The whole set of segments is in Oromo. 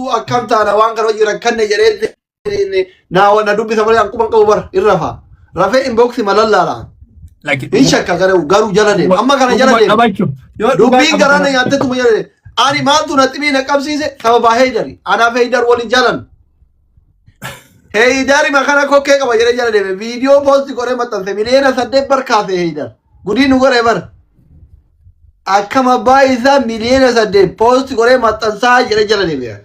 Akkam taana waan kana hojii rakkanne jedhee naa na dubbisa malee an quban qabu bara irra rafa. Rafee inboxii malallaala. Lakki Hin shakka garuu garuu jala deema. Amma kana jala dhuguma deema. qabachuuf yoo dhugaa Dubbiin garaa na qabatan nyaattetuma jala deema. Ani maaltu na xibii na qabsiise sababa Heydari. Anaaf Heydar waliin jalan. Heydari makana kokkee qaba jedhee jala deeme. Viidiyoo poosti godhee maxxanse 8 miliyoona bar kaase Heydar. Gudii nu godhee bar. Akkam abbaa isaa 8 miliyoona poosti godhee maxxansaa jedhee jala deeme.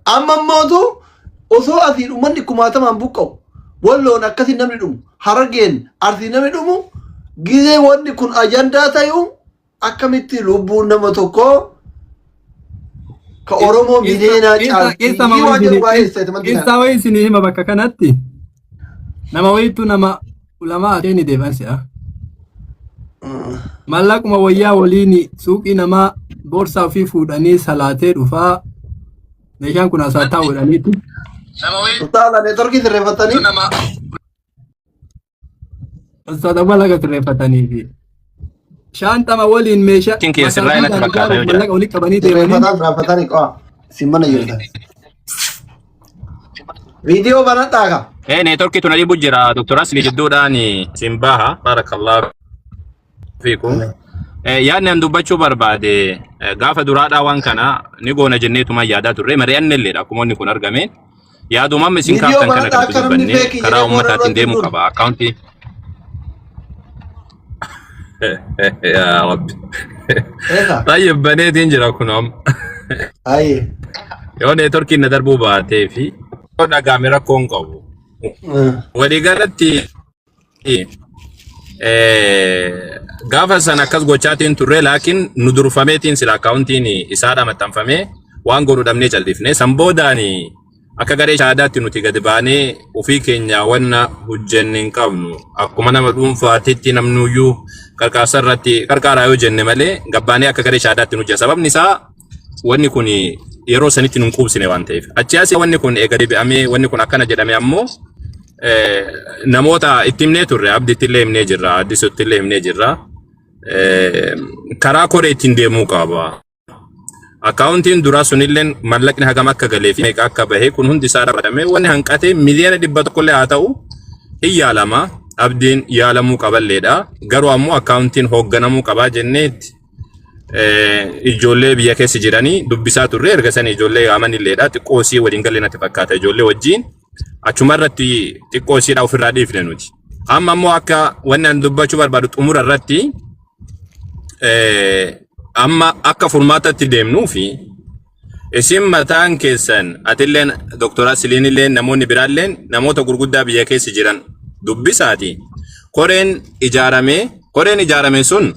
Amma immootu osoo asiin uummanni kumaatamaan buqqa'u Walloon akkasiin namni dhumu Harargeen Arsiin namni dhumu gizee wanni kun ajandaa ta'u akkamitti lubbuun nama tokkoo ka Oromoo miliyoonaa caalti waan jedhu baay'ee isteetimantii kana. Qissa wayii isinii hima bakka kanatti nama wayiitu nama ulamaa ateeni deeman si'a. Mallaquma wayyaa waliin suuqii namaa boorsaa ofii fuudhanii salaatee dhufaa meeshaan kun asaa taa'u jedhaniiti. Ustaaza neetworkii sirreeffattanii Ustaaza mallaqa sirreeffatanii fi shaantama waliin meeshaa Ittiin kiyya sirraa natti masaraa fakkaata yoo ijaaruuf jira. mallaqa walitti qabanii deemanii sirreeffataa sirreeffatanii qo'a isin mana jirtan. Viidiyoo banadhaa ka. Neetworkii tuna dhibu jira. Dr. Asli jidduudhaan isin baha. Barakallahu fiikum. Yaadni an dubbachuu barbaade gaafa duraadhaa waan kana ni goona jenneetuma yaadaa turre mari'anne illeedha akkuma inni kun argame. Yaaduma amma isin Viidiyoo kaaftan kana banadhaa kan akka namni dubbanne feekii karaa jedhee booda uummataatiin irratti deemuu hin qaba. Akkaawuntii. Yaa Rabbi. Eessa? Tayyib baneetiin jira kun amma. Ayi. Yoo neetworkiin na darbuu baatee fi yoo dhagaame rakkoo hin qabu. Waliigalatti gaafa sana akkas gochaatiin turre laakiin nu durfameetiin sila akkaawuntiin isaadha maxxanfamee waan godhu dhabnee callifne. San boodaan akka garee shahaadaatti nuti gadi baanee ofii keenya wanna hojjenne hin qabnu. Akkuma nama dhuunfaatitti namnuyyuu qarqaarsa irratti qarqaaraa yoo jenne malee gabbaanee akka garee shahaadaatti nu hojjenna. Sababni isaa wanni kun yeroo sanitti nun quubsine waan ta'eef. Achi asii wanni kun eega deebi'amee wanni kun akkana jedhame ammoo namoota itti himnee turre Abditti illee himnee jirra, Addisutti illee himnee jirra. Karaa koree ittiin deemuu qaba. Akkaawuntiin duraa sunilleen mallaqni hagam akka galee fi meeqa akka bahe kun hundi isaa ramadamee wanni hanqate 100 miliyoona illee haa ta'u hin yaalama. Abdiin yaalamuu qaballeedha. Garuu ammoo akkaawuntiin hoogganamuu qabaa jenneetti ijoollee biyya keessa jiranii dubbisaa turre. Erga sana ijoollee yaamanilleedha. Xiqqoo isii waliin galle natti fakkaata ijoollee wajjin. Achuma irratti xiqqoo isiidha ofirraa dhiifne nuti. Amma ammoo akka wanni ani dubbachuu barbaadu xumura irratti amma akka furmaatatti deemnuu fi isin mataan keessan atilleen Dr. Asiliinilleen namoonni biraalleen namoota gurguddaa biyya keessa jiran dubbisaati. Koreen ijaarame sun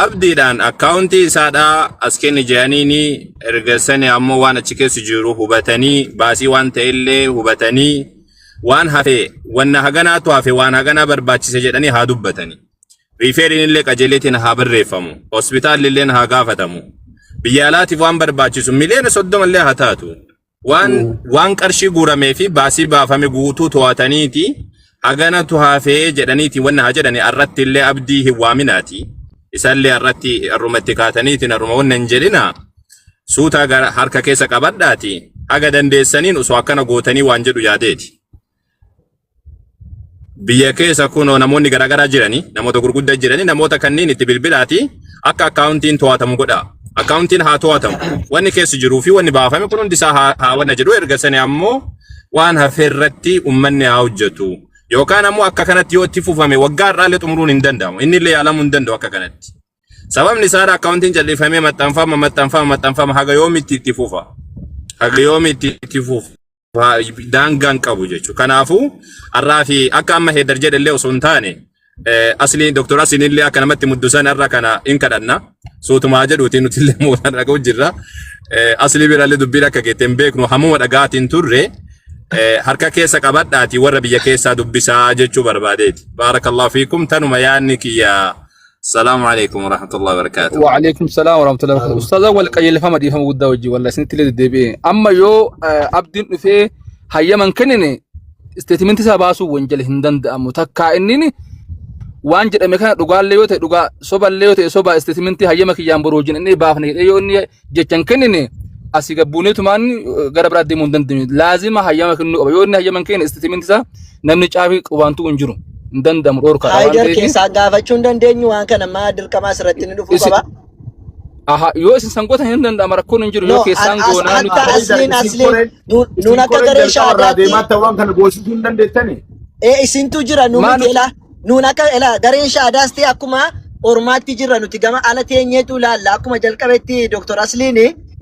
Abdiidhaan akkaawuntii isaadhaa as kenni jedhaniini erga sani ammoo waan achi keessa jiru hubatanii baasii waan ta'ellee hubatanii waan hafe wanna haganaatu hafe waan haganaa barbaachise jedhanii haa dubbatanii. Riifeeriin illee qajeeleetiin haa barreeffamu. Hospitaalli illee haa gaafatamu. Biyya alaatiif waan barbaachisu 30 miliyoona illee haa taatu. Waan qarshii guuramee fi baasii baafame guutuu to'ataniiti haganatu hafee jedhaniiti wanna haa jedhani arratti illee Abdii hin waaminaati. Isallee arratti arrumatti kaataniitiin arruma wanna hin jedhina. Suutaa gara harka keessa qabadhaati. Haga dandeessaniin osoo akkana gootanii waan jedhu yaadeeti. Biyya keessa kunoo namoonni garaagaraa jiranii, namoota gurguddaa jiranii, namoota kanneen itti bilbilaati akka akkaawuntiin to'atamu godhaa. Akkaawuntiin haa to'atamu. Wanni keessa jiruu fi wanni baafame kun hundi isaa haa wanna jedhu erga sani ammoo waan hafe irratti uummanni haa hojjetu. Yookaan ammoo akka kanatti yoo itti fufame waggaa har'aallee xumuruun hin danda'amu. Inni illee yaalamuu hin danda'u akka kanatti. Sababni isaa akkaawuntiin callisifamee maxxanfama maxxanfama maxxanfama haga yoomitti itti fufa. Haga yoomitti itti fufa. Daangaan qabu jechuudha. Kanaafuu har'aa fi akka amma Heedar jedhellee osoo hin taane asli Dr. Asliin illee akka namatti muddusan har'a kana hin kadhanna. Suutumaa jedhuutiin nuti illee mooraan dhaga'u jirra. Asli birallee dubbiin akka geette hin beeknu hammuma dhagaatiin turre harka keessa qabadhaatii warra biyya keessaa dubbisaa jechuu barbaadeeti. Baarakallahu fiikum tanuma yaadni kiyya. Salaamu alaikum warahmatullahi wabarakatuh. Wa'alaikum salaam warahmatullahi wabarakatuh. Ustaaza wal qajeelfama dhiifama guddaa wajjin walla isinitti illee deddeebi'e. Amma yoo Abdiin dhufee hayyaman kennine isteetimentii isaa baasuu wanjala hin danda'amu. Takkaa inni waan jedhame kana dhugaallee yoo ta'e dhugaa soballee yoo ta'e soba isteetimentii hayyama kiyyaan boruu wajjin inni baafne jedhee yoo inni jecha hin kennine Asii gabbuuneetumaan gara biraa deemuu hin dandeenyu. Laazima hayyama kennuu qaba. Yoo inni hayyama hin kenne statement isaa namni caafii qubaantuu hin jiru. Hin danda'amu dhorkaadha waan Haayidar ta'eef. keessaan gaafachuu hin dandeenyu waan kana maa dirqama asirratti ni dhufuu Isin qaba. aha yoo isin sangoota hin danda'ama rakkoon hin jiru yoo No, keessaan as goonaa nuti hatta Haydar asliin isin asliin koreen nuun isin akka koreen garee jalqaba irraa shaadaatti deemaatti waan kana goosisuu hin dandeettani. ee isintu jira nu maa miti nuti ela nuun akka ela gareen shaadaas ta'e akkuma ormaatti jirra nuti gama ala teenyeetu ilaalla akkuma jalqabetti Dr. Asliin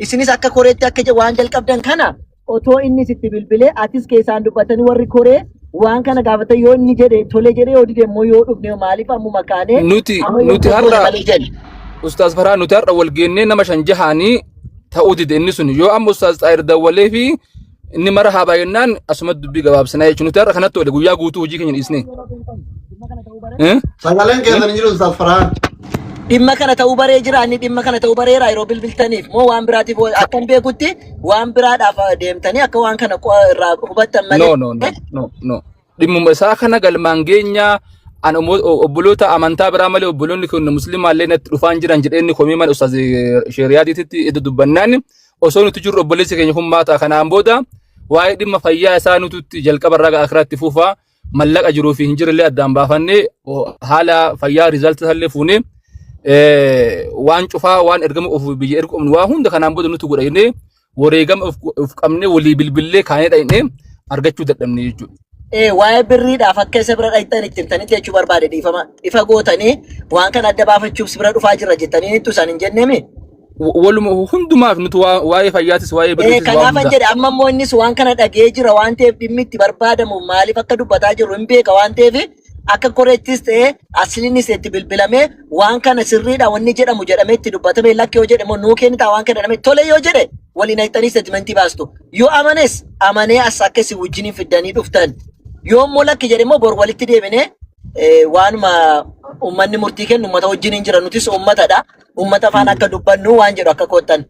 isinis akka koreetti akka waan jalqabdan kana otoo inni sitti bilbilee atis keessaan dubbatanii warri koree waan kana gaafatan yoo inni jedhe tole jedhee yoo dide immoo yoo dhufne maaliif ammuma kaanee nuti amma yoo nuti goone har'a malee jedhe. Ustaaz Farhaan nuti har'a wal geennee nama shan jahaanii ta'uu dide inni sun yoo amma Ustaaz Xaayir dawwalee fi inni mara haa baay'inaan asuma dubbii gabaabsinaa jechuun nuti har'a kanatti oole guyyaa guutuu hojii keenya dhiisne. Eh? Sagaleen keessan hin jiru Ustaaz Farhaan. Dhimma kana ta'uu baree jira inni dhimma kana ta'uu bareera yeroo bilbiltaniif moo waan biraatiif akka hin beekutti waan biraadhaaf deemtanii akka waan kana irraa hubattan malee. No no no no no. Dhimmuma isaa kana galmaan geenyaa an obboloota amantaa biraa malee obboloonni kun musliimaallee natti dhufaan jiran jedhee inni komii mana Ustaaz Sheeriyaatiitti itti dubbannaan osoo nuti jirru obboleessi keenya kun maata kanaan booda waa'ee dhimma fayyaa isaa nututti jalqaba irraa gara akiraatti fufaa mallaqa jiruu fi hin jirrellee addaan baafannee haala fayyaa riizaltii isaallee fuunee waan cufaa waan ergama of biyya ergu qabnu waa hunda kanaan booda nutu godha jennee wareegama of qabnee walii bilbillee kaanee dhaqnee argachuu dadhabne jechuudha. Ee waa'ee birriidhaaf akka isa bira dhaqxan itti himtanitti jechuu barbaade dhiifama ifa gootanii waan kana adda baafachuuf si bira dhufaa jirra jettanii ittu isaan hin jenneemi. Waluma hundumaaf nuti waa'ee fayyaatis waa'ee Ee birriitis waa kanaafan hunda. jedhe amma immoo innis waan kana dhagee jira waan ta'eef dhimmi itti barbaadamu maaliif akka dubbataa jirru hin beeka waan ta'eef akka koreettis ta'ee asliinis itti bilbilamee waan kana sirriidha wanni jedhamu jedhamee itti dubbatame lakki yoo jedhe immoo nuu kennitaa waan kana jedhamee tole yoo jedhe waliin haqxanii statementii baastu. Yoo amanes amanee as akka isin wajjiniin fiddanii dhuftan. Yoo immoo lakki jedhe immoo bor walitti deebinee waanuma uummanni murtii kennu uummata wajjiniin jira nutis uummatadha. Uummata faana akka dubbannu waan jedhu akka koottan.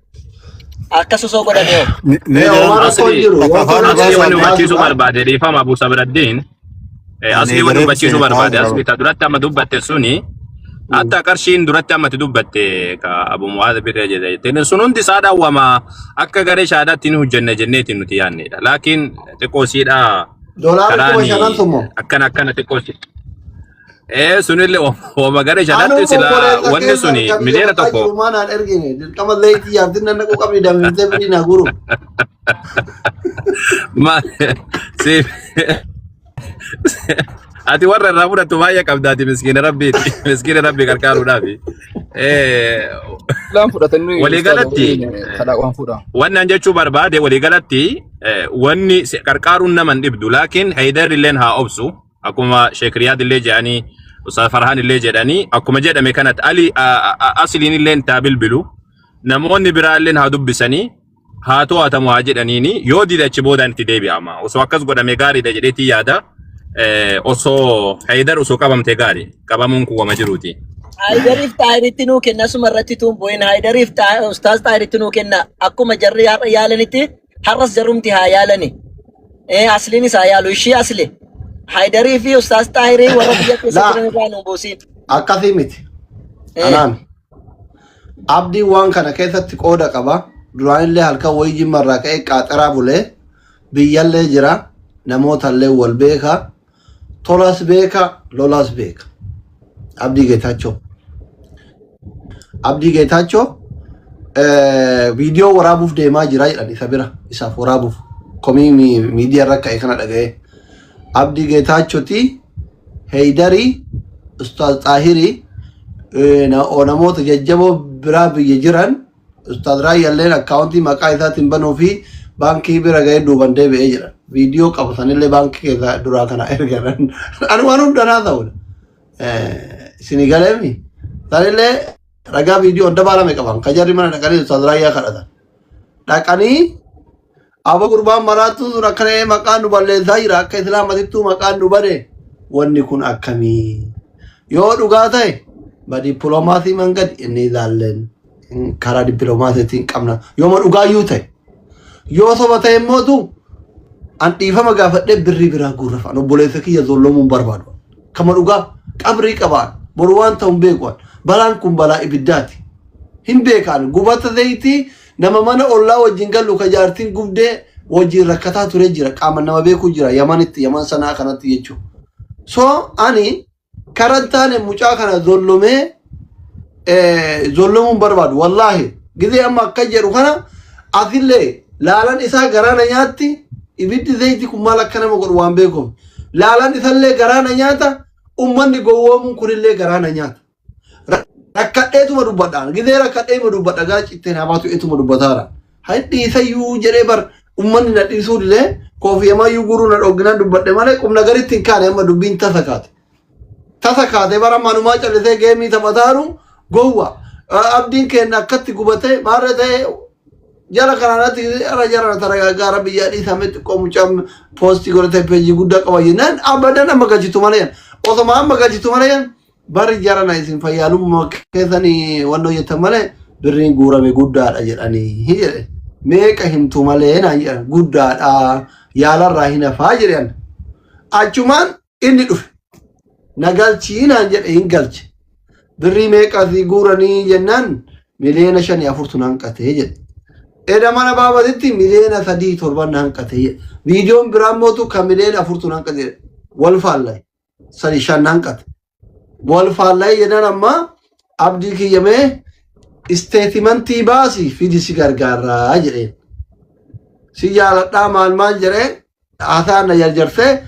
Akkas osoo godhamee hoo. Mee Ee jaran homaa rakkoon Asli jiru. takka Yoo afaan tola asli ta'e wanni baasaa hubachiisuu baasuudha. barbaade dhiifama Abu Sabraddiin. ani Asli wanni garee hubachiisuu seene taa'u barbaade jira. asli ta duratti amma dubbatte suni hatta qarshiin duratti amma itti dubbatte ka Abu Mu'aaz birree jedhe jetteen sun hundi isaa dhawwama akka garee shaadaatti ni hojjenna jenneetiin nuti yaannedha. Laakiin xiqqoo siidhaa Doolaarri kuma karaan shanan sun moo? akkana akkana xiqqoo si. Ee sunillee wama garee Anuu shanaatti sila obboleessa wanni keessa suni kan biyya miliyoona maqaa tokko jiru maanaan ergine dirqama zayitii yaabtin nan dhaquu qabdi damimtee birii naa guru. ma si ati warra irraa fudhattu baay'ee qabdaati miskiina rabbiiti miskiina rabbii gargaaruudhaafi. Ee Laan fudhatanii walii ustaaza galatti waliin kadhaa waan fuudha. Wannan jechuu barbaade waliigalatti wanni qarqaaruun nama hin dhibdu laakiin Haydar illeen haa obsu akkuma Sheek Riyaad illee jedhanii Ustaaz Farhaan illee jedhanii akkuma jedhame kanatti Ali asliin illeen taa bilbilu namoonni biraa illeen haa dubbisanii haa to'atamu haa jedhaniini yoo dide achi boodaan itti deebi'ama osoo akkas godhame gaariidha jedheetii yaada osoo Haydar osoo qabamte gaari qabamuun kun wama jiruuti. Haayidariif Xaahiritti nuu kenna asuma irratti tuun bu'in Haayidariif Ustaaz Xaahiritti nuu kenna akkuma jarri har'a yaalanitti har'as jarumti haa yaalani. Ee asliinis haa yaalu ishii asli. Haayidarii fi Ustaaz Xaahirii warra biyya keessa Laa jiran irraa nuu buusiin. akkasii miti. Ee Anaami. Abdiin waan kana keessatti qooda qaba. Duraanillee halkan wayii jimma irraa ka'ee qaaxaraa bulee biyyallee jira. Namootallee wal beeka. Tolas beeka, lolas beeka. Abdii Geetaachoo. Abdii Geetaachoo viidiyoo waraabuuf deemaa jira jedhan isa bira isaaf waraabuuf komii miidiyaa irra ka'e kana dhaga'ee. Abdii Geetaachooti Heydarii Ustaaz Xaahirii namoota jajjaboo biraa biyya jiran Ustaaz Raayyaalleen akkaawuntii maqaa isaatiin banuu fi baankii bira ga'ee duuban deebi'ee jira. Viidiyoo qabu sanillee baankii keessaa duraa kana ergan. Ani waan hundanaa ta'udha. Isinii galeemi. Sanillee ragaa viidiyoo adda baalame qaban. Kan jarri mana dhaqanii Ustaaz Raayyaa kadhatan. Dhaqanii Aba gurbaan maraattuu sun akkana ee maqaan nu balleessaa jira akka islaamatittuu maqaan nu bade wanni kun akkamii yoo dhugaa ta'e ba dippiloomaasii mangad inni ilaalleen karaa dippiloomaasiitiin qabna yooma dhugaayyuu ta'e yoo soba ta'e immootu an dhiifama gaafadhee birrii biraa guurrafa an obboleessa kiyya zolloomuun barbaadu kama dhugaa qabrii qabaan boru waan ta'u hin beeku an balaan kun balaa ibiddaati hin beekaan gubata zayitii Nama mana ollaa wajjin gallu ka jaartiin gubdee wajjin rakkataa ture jira. Qaama nama beeku jira Yamanitti, Yaman sanaa kanatti jechuudha. So ani karan taane mucaa kana zollomee zollomuun barbaadu. Wallaahi gizee amma akka jedhu kana asillee laalan isaa garaa na nyaatti. Ibiddi zayitii kun maal akka nama godhu waan beekuuf laalan isallee garaa na nyaata. Ummanni gowwoomuun kunillee garaa na nyaata. Rakkadheetuma dubbadha. Gizee rakkadheetuma dubbadha, gara citteen habaatu etuma dubbataara. Hadhi isayyuu jedhee bar ummanni na dhiisuu didee koofiyamayyuu guruu na dhogginaan dubbadhe malee qubna garitti hin kaane. Amma dubbiin tasa kaate. Tasa kaate bara manumaa callisee geemii taphataaru gowwa. Abdiin keenya akkatti gubatee maarree ta'ee jara kanaanatti jara jara taragaagaa biyyaa dhiisame xiqqoo mucaan poostii godhatee peejii guddaa qaba jennaan abadan amma galchitu malee, osoma amma galchitu malee bari jara na isin fayyaalummaa keessanii wannoo jettan malee birriin guurame guddaadha jedhanii jedhe. Meeqa himtu malee naan jedhan, guddaadha, yaalarraa hin hafaa jedhan. Achumaan inni dhufe na galchii naan jedhe, hin galche. Birrii meeqa si guuranii jennaan 5.4 miliyoona naan qatee jedhe. Eda mana baabatitti 3.7 miliyoona naan qatee jedhe. Viidiyoon biraan mootu kan 4 miliyoonatu naan qatee jedhe. Wal faallay sadi shan naan qate. Wal faallay jennaan amma abdii kiyyamee statementii baasii fidi si gargaaraa jedheen. Si jaaladhaa maal maal jedhee haasaa na jarjarsee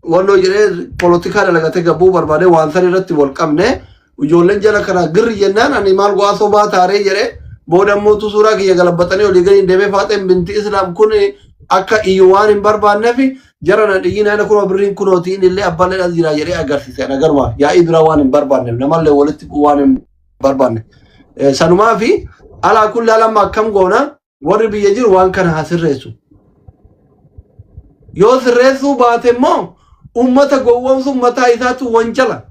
wannoo jedhee polotikaa dalagatee gabbuu barbaade. Waan san irratti wal qabne. Ijoolleen jala kana girri jennaan ani maal go'aa sobaa taaree jedhee. Booda immoo suuraa kiyya galabbatanii olii gadi deemee Faaxeen binti Islaam kun akka iyyu waan hin barbaanneef jara na dhiyyina ana kunoo birriin kunooti inni illee abbaan as jira jedhee agarsiise. Ana garuma yaa'ii biraa waan hin barbaanneef, namallee walitti bu'uu waan hin barbaanne. Sanumaa fi alaa kulli alamma akkam goona? Warri biyya jiru waan kana haa sirreessu. Yoo sirreessuu baate immoo ummata gowwoomsuun mataa isaatu wanjala.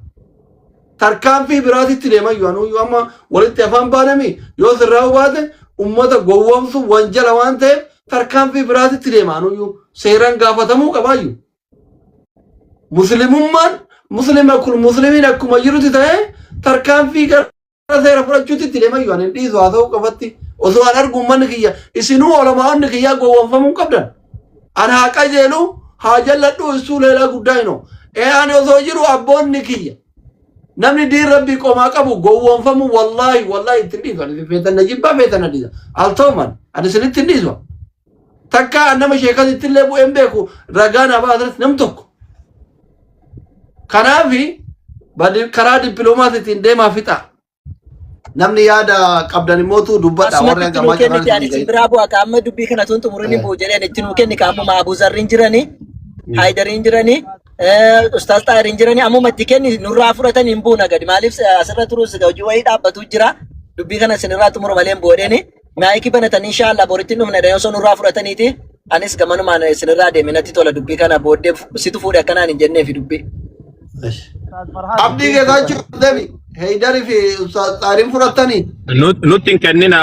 Tarkaanfii biraatitti deemayyuu anuyyuu amma walitti afaan baanami. Yoo sirraa'uu baate ummata gowwoomsuun wanjala waan ta'eef tarkaanfii biraatitti deema, anuyyuu seeraan gaafatamuu qabaayyuu. Muslimummaan muslima kun muslimiin akkuma jirutti ta'ee tarkaanfii gara seera fudhachuutti itti deemayyuu ani hin dhiisu. Haa ta'uu qofatti osoo an argu uummanni kiyya, isinuu olamaa'onni kiyyaa gowwoomfamuu hin qabdan. Ani haa qajeelu haa jalladhu isuu leelaa guddaa hinoo. Ee ani osoo jiru abboonni kiyya namni diin rabbii qomaa qabu gowwoomfamuu wallaahi wallaahi ittiin dhiisu. Ani feetan na jibbaa, feetan na dhiisa. Al ta'uman ani isinitti hin dhiisu. Takka nama sheekasitti illee bu'een beeku ragaa na baasas nam tokko. Kanaafi karaa dippiloomaasiitiin deemaa fixa. Namni yaada qabdan immootu dubbadha. Warri Asumatti itti nuu hanga ammaa kenniti carraan ani isin isin biraa bu'a ka amma dubbii kana tun xumurin hin bu'u jedheen itti nuu kenni ka ammuma Abuzarriin jiranii, Haayidariin jiranii, Ustaaz Xaahiriin jiranii ammuma itti kenni nurraa fudhatan hin buuna gadi. Maaliif asirra turuus hojii wayii dhaabbatu jira. Dubbii kana isinirraa xumuru malee hin bu'u jedheeni. Maayikii banatanii inshaAllah boritti hin dhufna osoo nurraa fudhataniiti. Anis gamanumaan isinirraa deeme natti tola. Dubbii kana booddee situ fuudhe akkanaan hin jenneefi dubbii. Abdii Geetaachoo deemi. Heeyidarii fi Ustaaz Xaahiriin fudhattanii. Nutti hin kennina,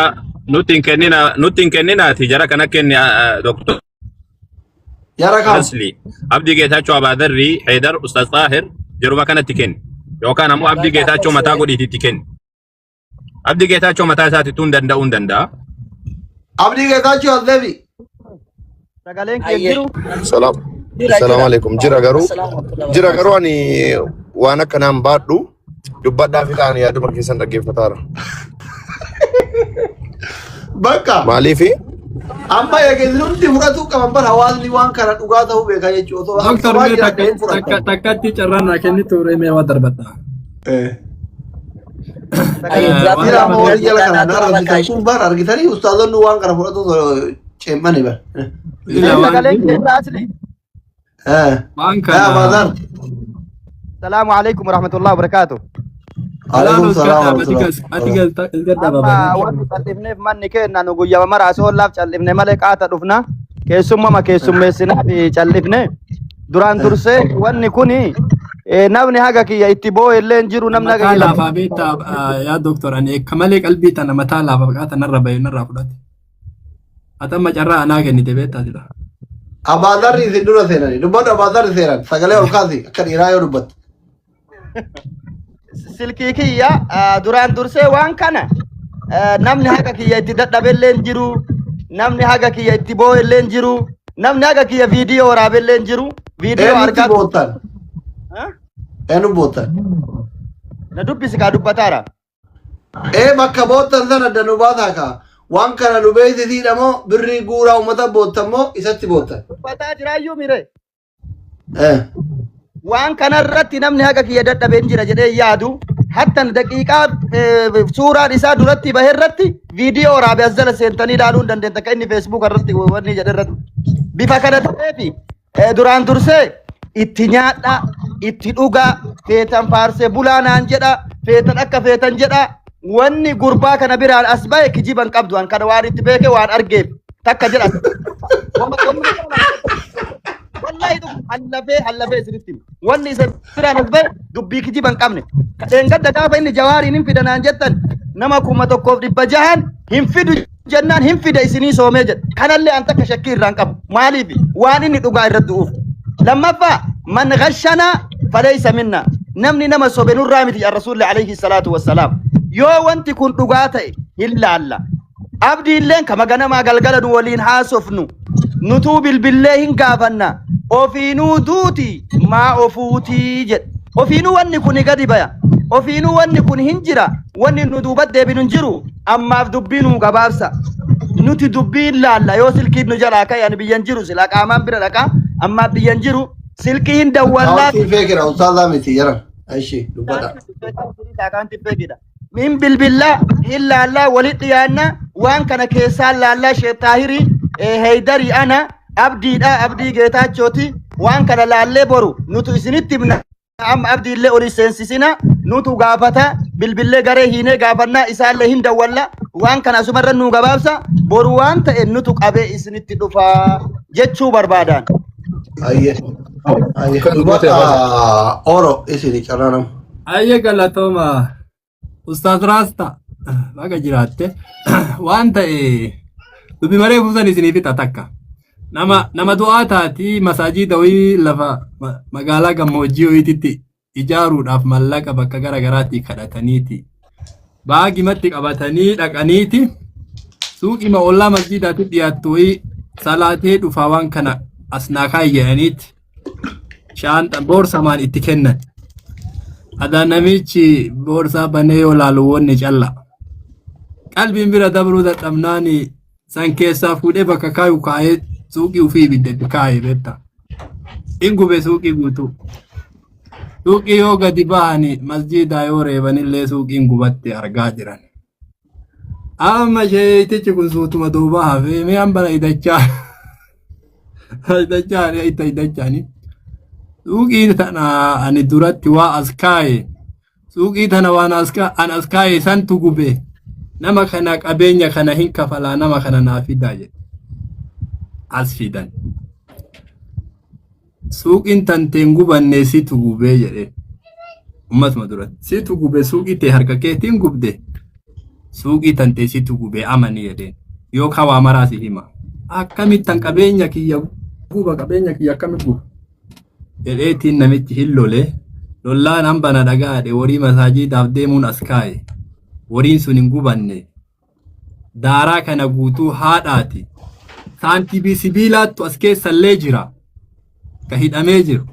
nutti hin kennina, nutti hin kenninaati jara kana kenni Doktor Jara kam? Asli Abdii Geetaachoo, Abaadarrii, Heydar, Ustaz Xaahir yeruma kanatti kenni yookaan ammoo Abdii Geetaachoo mataa godhiitti itti kenni. Abdii Geetaachoo mataa isaatiitu hin danda'uu hin danda'a. Abdii Geetaachoo as deemi. Sagaleen kee Ayyee. jiru. Salaam. Jira. Salaam jira. alaikum. Jira garuu Assalaamu warahmatullahi jira wabarakatuh. garuu ani waan akkanaan baadhu dubbadhaa fi ta'an yaaduma keessan dhaggeeffataara. Bakka Maaliifi amma eegee hundi fudhatuu qaban bar hawaasni waan kana dhugaa ta'uu beeka jechuudha. Osoo Doktor sobaa mee jiran takka hin takka fudhatan. takkatti carraan naa kennitu mee waa darbadha. Ayyee dura Waan Jira amma amma warri jala kana Taa na tura arrabsisan bakka kun bar argitanii ustaazonni waan kana fudhatu ceem'ani bar. Ila waan Sagaleen kee jiru irraa asli. waan kana Baazar. Salaamu alaikum warahmatullahi wabarakatuh. Alaikum Alaikum salaam salaam ati gas ati galta gadda Amma baba. wanti cal'ifneef manni keenna nu guyyama mara asoollaaf cal'ifne malee qaata dhufna. Keessummama keessummeessinaa fi cal'ifne. Duraan dursee wanni kuni namni haga kiyya itti boo'e illee hin jiru, namni haga Mataa kiyya laafaa beektaa yaa doktor, ani akka malee qalbii tana mataa laafaa qaata narra bahe narraa fudhate. Ati amma carraa anaa kennite beektaa jira. Abaazarri isin dura seenani. Dubbadhu Abaazarri seenan. Sagalee ol kaasi akka dhiiraa yoo dubbatte. Silkii kiyya duraan dursee waan kana Namni haga kiyya itti dadhabellee hin jiru. Namni haga kiyya itti boo'ellee hin jiru. Namni haga kiyya viidiyoo waraabellee hin jiru. Viidiyoo Eenyutti argaa. boottan? Ha? Eenyu boottan? Na dubbisi kaa dubbataara. Ee bakka boottan sana adda nu baasaa kaa. Waan kana nu beeksisiidha moo birrii guuraa uummata boottan moo isatti boottan? Dubbataa jiraayyuu mire. Eh. Waan kanarratti namni haga kiyya dadhabe hin jira jedhee yaadu. Hattan daqiiqaa suuraan isaa duratti bahe irratti viidiyoo waraabe as jala seentanii ilaaluu hin dandeetta akka inni feesbuuk irratti wanni jedhe irratti. Bifa kana ta'eefi duraan dursee itti nyaadha, itti dhugaa, feetan faarsee bulaa naan jedha, feetan akka feetan jedha. Wanni gurbaa kana biraan as bahe kijiba hin qabdu. An kana waan itti beeke waan argeef takka jedha. Wallahi dhugu hallafee hallafee isinitti hima. Wanni isa biraan as bahe dubbii kijiba hin qabne. Dheengadda gaafa inni jawaariin hin fida naan jettan nama 1600n hin fidu jennaan hin fida isinii soomee jedhe. Kanallee an takka shakkii irraa hin qabu. Maaliif? Waan inni dhugaa irratti du'uuf. Lammaffaa man ghashanaa faleysa minna. Namni nama sobe nurraa miti jedha Rasuulli alayhi salaatu wassalaam. Yoo wanti kun dhugaa ta'e hin laalla. Abdiilleen kama ganamaa galgala nu waliin haasofnu. Nutuu bilbillee hin gaafanna. Ofiinuu duuti maa ofuutii jedhe. Ofiinuu wanni kun gadi baya. Ofiinuu wanni kun hin jira. Wanni nu duuba deebinu hin jiru. Ammaaf dubbii nuu gabaabsa. Nuti dubbii hin laalla yoo silkiin nu jalaa ka'e ani biyyan jiru silaa qaamaan bira dhaqaa ammaaf biyyan jiru silkii hin dawwallaa. Akaawuntiin feekira ustaazaa miti jaran. Ishi dubbadha. Akaawuntiin feekidha. Hin bilbillaa hin laallaa walitti dhiyaanna waan kana keessaan laallaa Sheekh Xaahirii Heeydarii ana Abdiidha Abdii Geetaachooti waan kana laallee boru nutu isinitti himna. Amma abdiillee oli seensisina nutu gaafata bilbillee garee hiinee gaafannaa isaallee hin dawwalla waan kana asumarra nuu gabaabsa boru waan ta'e nutu qabee isinitti dhufa jechuu barbaadaan. Ayyee. Ayyee. Kan goote Dubbadha Oro isini carraa nama. Ayyee galatooma. Ustaaz Raasta baga jiraatte waan ta'e dubbi maree buusan isinii fixa takka. Nama nama du'aa taati masaajida wayii lafa magaalaa gammoojjii wayiititti ijaaruudhaaf mallaqa bakka gara garaatti kadhataniiti. Baagimatti qabatanii dhaqaniiti suuqima ollaa masjiidaatti dhiyaattu wayii salaatee dhufaa waan kana as naa kaa'i jedhaniiti shaanxa boorsamaan itti kennan. Adaa namichi boorsaa banee yoo laalu wanni calla. Qalbiin bira dabruu dadhabnaani san keessaa fuudhee bakka kaayu kaayee suuqii ofii ibidda itti kaayee beekta. In gube suuqii guutuu. Suuqii yoo gadi bahani masjiidaa yoo reebanillee suuqiin gubatte argaa jiran. Amma sheeytichi kun suutuma duuba hafee mee hambana idachaa idachaa itta idachaani. Suuqii tana ani duratti waa as kaaye suuqii tana waan as an as kaaye santu gube nama kana qabeenya kana hin kafalaa nama kana naa fidaa jedhe. As fidan. Suuqiin tanteen gubanne situ gubee jedhe. Ummatuma duratti. Situ gube suuqii tee harka keetiin gubde. Suuqii tantee situ gube amani jedheen. Yookaan waa maraa si hima. Akkamittan qabeenya kiyya guba qabeenya kiyya akkamitti guba? Jedheetiin namichi hin lole. Lollaan hamba na dhagaadhe horii masaajiidaaf deemuun as kaa'e. Horiin sun hin gubanne. Daaraa kana guutuu haadhaati. Saantibii sibiilaattu as keessallee jira. Ka hidhamee jiru.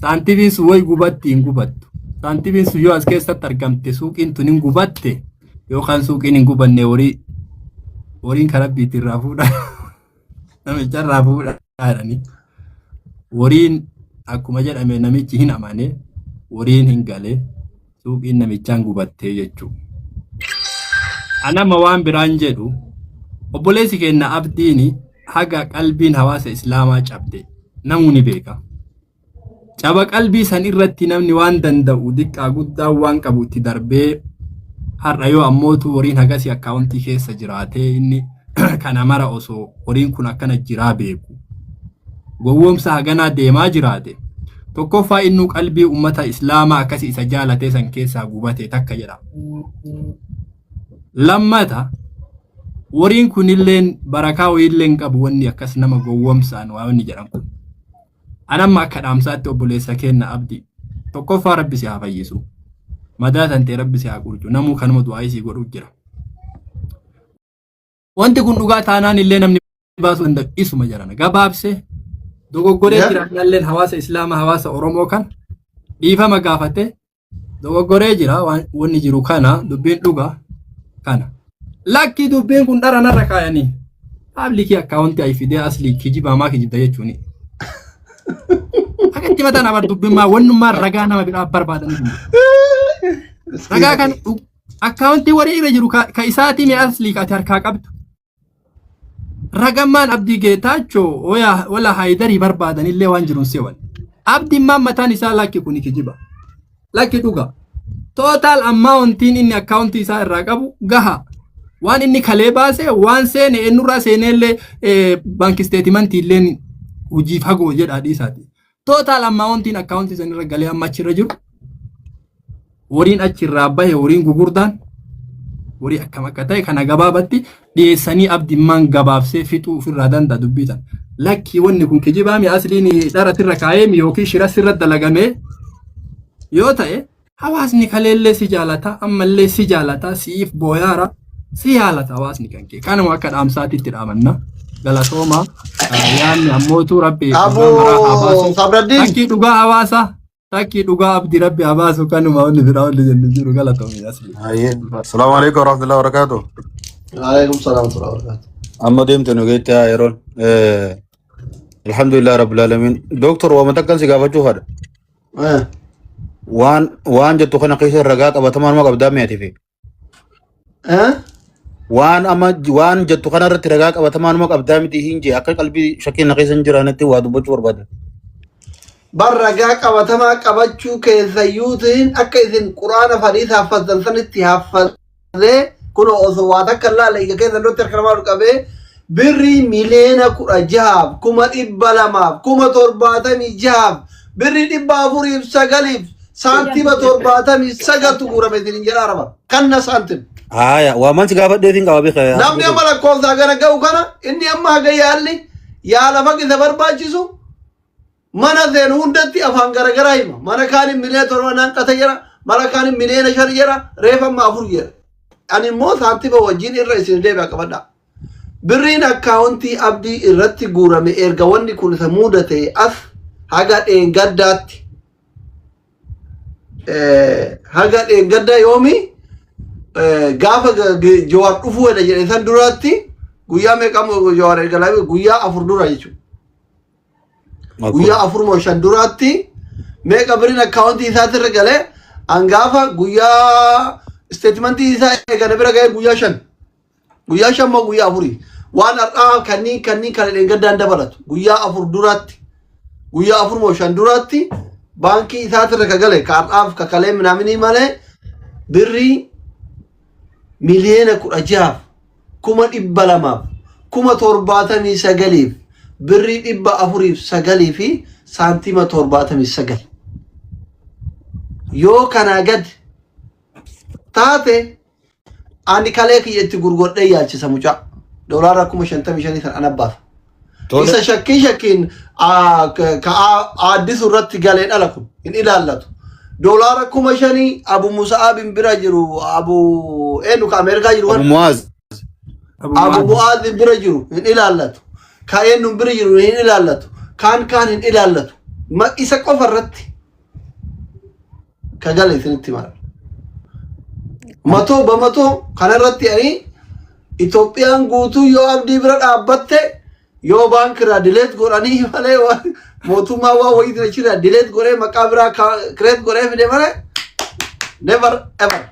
Saantibiin sun wayi gubatti hin gubattu. Saantibiin sun yoo as keessatti argamte suuqiin tun hin gubatte yookaan suuqiin hin gubanne horii horiin karaa rabbiitti irraa fuudha. Namicha irraa fuudha jedhanii. Horiin akkuma jedhame namichi hin amane horiin hin gale suuqiin namichaan gubattee jechuudha. Anama waan biraan jedhu obboleessi keenya abdiin haga qalbiin hawaasa islaamaa cabde namuu ni beeka. Caba qalbii san irratti namni waan danda'u diqqaa guddaa waan qabu itti darbee har'a yoo ammootu horiin hagasii akkaawuntii keessa jiraatee inni kana mara osoo horiin kun akkana jiraa beeku. Gowwoomsa haganaa deemaa jiraate. Tokkoffaa innuu qalbii ummata islaamaa akkasi isa jaalatee san keessaa gubate takka jedha. Lammata horiin kunilleen barakaa wayiillee hin qabu wanni akkas nama gowwoomsaan waa wanni jedhan kun. Anamma akka dhaamsaatti obboleessa keenna abdi. Tokkoffaa rabbi si haa fayyisu. Madaa tantee rabbi si haa qurcu. Namuu kanuma du'aa isii godhuu jira. Wanti kun dhugaa taanaan illee namni baasuu danda'u isuma jarana. Gabaabsee dogoggoree jiraannalleen hawaasa Islaamaa hawaasa Oromoo kan dhiifama gaafate dogoggoree jira wanni jiru kana dubbiin dhugaa kana. Lakki dubbiin kun dhara narra kaayanii public account ayi fidee asli kijibaa maa kijibda jechuuni. Akka itti mataan abar dubbiin maa wannummaan ragaa nama biraa barbaadanii hin jiru. Ragaa kan akkaawuntii warii irra jiru ka isaatii mee asli ka ati harkaa qabdu. Ragammaan Abdii Geetaachoo wala Haayidarii barbaadanillee waan jiruun seewan. Abdiin maan mataan isaa lakki kuni kijiba. Lakki dhuga. Total amountiin inni akkaawuntii isaa irraa qabu gaha. Waan inni kalee baase waan seene eenyurraa seeneellee bank statementii illee hojiif hagoo jedha dhiisaati. Total amountiin akkaawuntii sanirra galee amma achirra jiru. Horiin achirraa bahe horiin gugurdaan horii akkam akka ta'e kana gabaabatti dhiyeessanii abdimmaan gabaabsee fixuu ofirraa danda'a dubbii tan. Lakkii wanni kun kijibaa mi asliin dharatirra kaa'ee mi yookiin shira sirra dalagamee yoo ta'e hawaasni kaleellee si jaalata ammallee si jaalata siif booyaara si yaalata hawaasni kan kee kanuma akka dhaamsaatitti dhaamanna galatooma yaanni ammootu rabbi dhugaa maraa haa Abu baasu Sabraddiin. takkii dhugaa hawaasa takkii dhugaa abdi rabbi haa baasu kanuma wanni biraa wanni jennu jiru galatoomii asli. Assalamu alaikum warahmatullahi wabarakatuh. Alaikum salaam wa rahmatullahi wa barakatuh. Amma deemte nu geette haa yeroon. Alhamdulillah rabbil alamin. Doktor waama takkan si gaafachuu fadha. Waan jettu kana keessa ragaa qabatamaa nama qabdaa mi'aati fi. Waan amma waan jettu kana irratti ragaa qabatamaa nama qabdaa miti hin jee akka qalbii shakkiin na keessa hin jiraannetti waa dubbachuu barbaada. Bar ragaa qabatamaa qabachuu keessayyuutiin akka isin quraana fadhiisa haffazdan sanitti haffazee kunoo osoo waa takka hin laalle ija keessan duratti harka namaa ol qabee birrii 16,200,000 76,079 409.79tu guurame isinin jedhaa raba kanna saantim. Haaya waaman si gaafadheetiin qaba beeka. Namni amma lakkoofsaa gara ga'u kana inni amma haga yaalli yaala faqisa barbaachisu mana seenu hundatti afaan garagaraa hima. Mana kaaniin 7 miliyoona naan qata jedha. Mana kaaniin 5 miliyoona jedha. Reefa amma 4 jedha. Ani immoo saantima wajjin irra isin deebi'a qabadha. Birriin akkaawuntii abdii irratti guurame erga wanni kun isa mudate as haga dheengaddaatti haga dheengaddaa yoomi gaafa Jawaar dhufuu hedha jedhe san duraatti guyyaa meeqa Jawaar erga laafee guyyaa 4 dura jechuudha. Guyyaa 4 moo 5 duraatti meeqa biriin akkaawuntii isaatirra galee hangaafa guyyaa statementii isaa eegane bira ga'ee guyyaa 5. Guyyaa 5 moo guyyaa 4 waan har'aa kanniin kanniin kan dheengaddaan dabalatu guyyaa 4 duraatti guyyaa 4 moo 5 duraatti baankii isaatirra ka gale ka har'aaf ka kalee minaaminii malee birrii 16,279,409 birrii 409 fi saantima 79 yoo kanaa gad taate ani kalee kiyya itti gurguradhee yaalchisa mucaa doolaara 55,000 san ana baasa. Isa shakkii shakkiin ka aaddisu irratti galee dhala kun hin ilaallatu. Doolaara 5,000 Abu Musa'aabin bira jiru Abu eenyu ka Ameerikaa jiru Abu kan Muaz. Abu Mu'aazin bira jiru hin ilaallatu. Ka eenyu bira jiru hin ilaallatu. Kaan kaan hin ilaallatu. Isa qofa irratti ka gale isinitti mara. Matoo bamatoo kanarratti ani Itoophiyaan guutuu yoo abdii bira dhaabbatte yoo baankirraa delete godhanii malee mootummaa waan wayii achirraa delete godhee maqaa biraa create godhee fide malee never ever.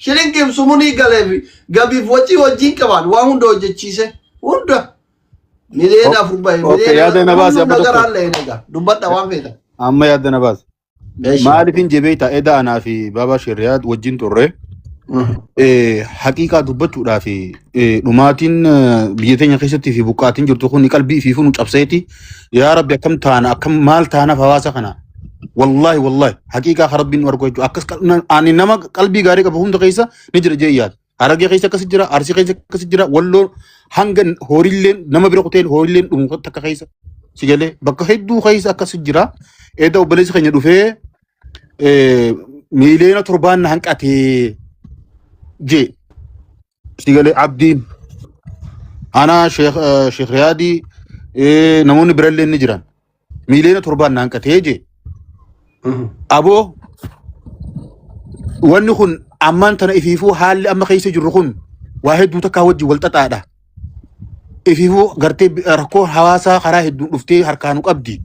Shilingiif sumunii galee fi gabiif wajjii wajjin qaban waan hunda hojjechiise hunda 4 miliyoona bahe Okay, yaada na baase miliyoona abba doktor. nagaraan lee egaa dubbadha waan feetan. Amma yaada na baase. Eeshi. Maaliif hin jebeeta eda anaa fi Baabaa Shirriyaad wajjin turre. Haqiiqaa dubbachuudhaa fi dhumaatiin biyya teenya keessatti fi buqqaatiin jirtu kun qalbii fi nu cabseeti. Yaa Rabbi akkam taana akkam maal taanaaf hawaasa kana. Wallaahi wallaahi haqiiqaa kan Rabbiin nu argu jechuudha. Akkas ani nama qalbii gaarii qabu hunda keessa ni jira jee yaada. Harargee keessa akkas jira, Arsii keessa akkas jira, Walloo hanga horiilleen nama bira kuteen horiilleen dhumu takka keessa. Si galee bakka hedduu keessa akkas jira. Eeda obboleessi keenya dhufee 7 miliyoona na hanqatee jee. Si galee abdiin. Ana Sheekh Sheekh Riyaadii namoonni birallee ni jiran. Miiliyoona torbaan naan qatee jee. Aboo wanni kun ammaan tana ifiifuu haalli amma keessa jirru kun waa hedduu takkaa wajjin wal xaxaadha. Ifiifuu gartee rakkoo hawaasaa karaa hedduun dhuftee harkaa nu qabdi.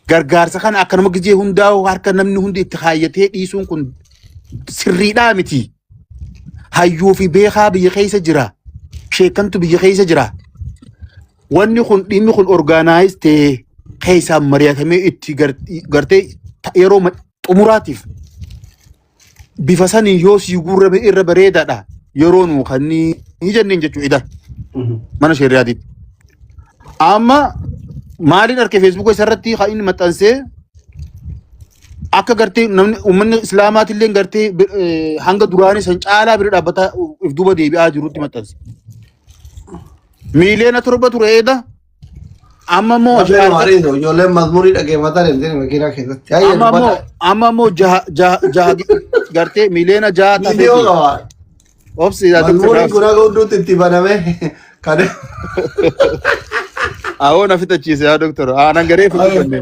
Gargaarsa kana akka nama gizee hundaa'u harka namni hundi itti kaayyatee dhiisuun kun sirriidhaa miti. Hayyuu fi beekaa biyya keessa jira. Sheekantu biyya keessa jira. Wanni kun dhimmi kun orgaanaayiz ta'ee keessaan mari'atamee itti gartee yeroo xumuraatiif bifa saniin yoo sii guurrame irra bareedaadha. Yeroo nuu kan ni jenneen jechuudha ida mana sheeriyaatiitti. Amma maaliin arke feesbuuka isarratti kan inni maxxansee akka gartee namni uummanni islaamaatillee gartee hanga duraanii san caalaa bira dhaabbataa if duuba deebi'aa jirutti maxxanse. Miiliyoona 7 ture eeda. Amma immoo Lafee jaha maariiso ijoolleen mazmurii dhaggeeffataa deemtee makiinaa keessatti. Hayyee amma immoo dubbata. amma immoo jaha jaha jaha gartee miiliyoona 6 Viidiyoo tafeeti. qaba. Obsi yaa doktor Mazmuriin Raabsi. kun haga hunduutti itti baname. Kan Awoo na fixachiise yaa doktor. Aanan garee fi dubbanne.